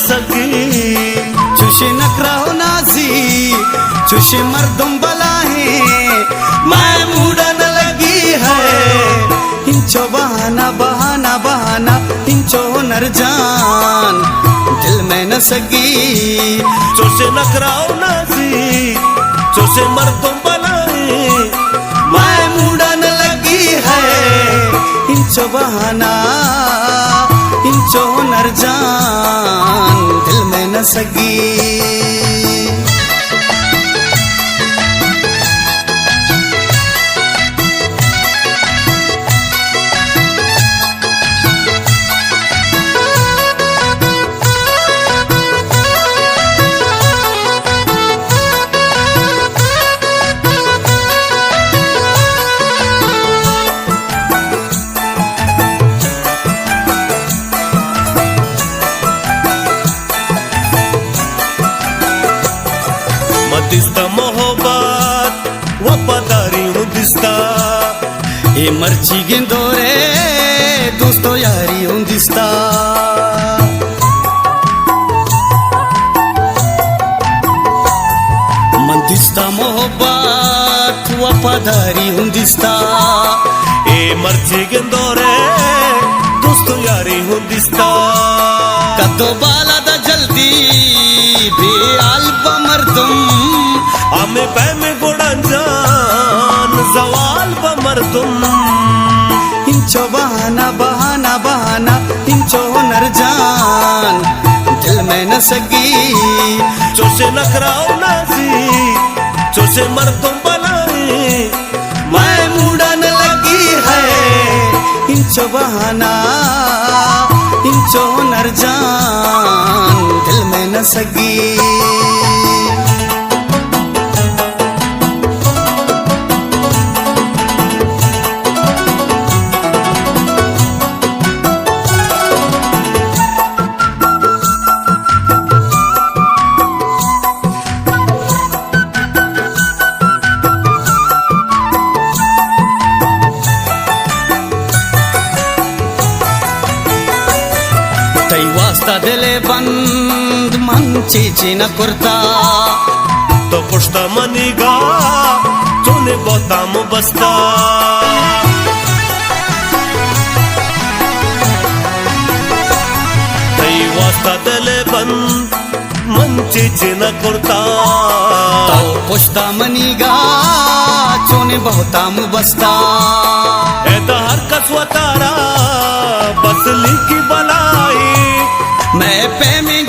سگی۔ چوشیں نخرہ و نازی، چوشیں مردم بلاہیں، مئے موڈا نہ لگی ہے۔ انچو بہانہ، بہانہ، بہانہ، انچو ہنر جان، دل مئے نہ سگی۔ چوشیں نخرہ و نازی، چوشیں مردم بلاہیں، مئے موڈا نہ لگی ہے۔ انچو بہانہ، انچو ہنر جان، دل مئے نہ سگی۔ من دیستہ محبت، وفاداری ہوں دیستہ۔ اے مرچیگیں دورے دوست و یاری ہوں دیستہ۔ من دیستہ محبت، وفاداری ہوں دیستہ۔ اے مرچیگیں دورے دوست و یاری ہوں دیستہ۔ کد و بالا دا جلدی بے حال بہ مردم، ہمے پیم گڑا جان زوال بہ مردم۔ انچو بہانہ، بہانہ، بہانہ، انچو ہنر جان، دل مئے نہ سگی۔ چوشیں نخرہ و نازی، چوشیں مردم بلاہیں، مئے موڈا نہ لگی ہے۔ انچو بہانہ، انچو ہنر جان، دل مئے نہ سگی۔ تئی واسطہ دل ءِ بند من چی چی نہ کرتا۔ تو پشتا منیگا چونے بہتام بستا۔ تئی واسطہ دل ءِ بند من چی چی نہ کرتا۔ تو پشتا منیگا چونے بہتام بستا۔ اے تو ہر کس وتارا بس لیکی بلائی۔ مئے پیمیں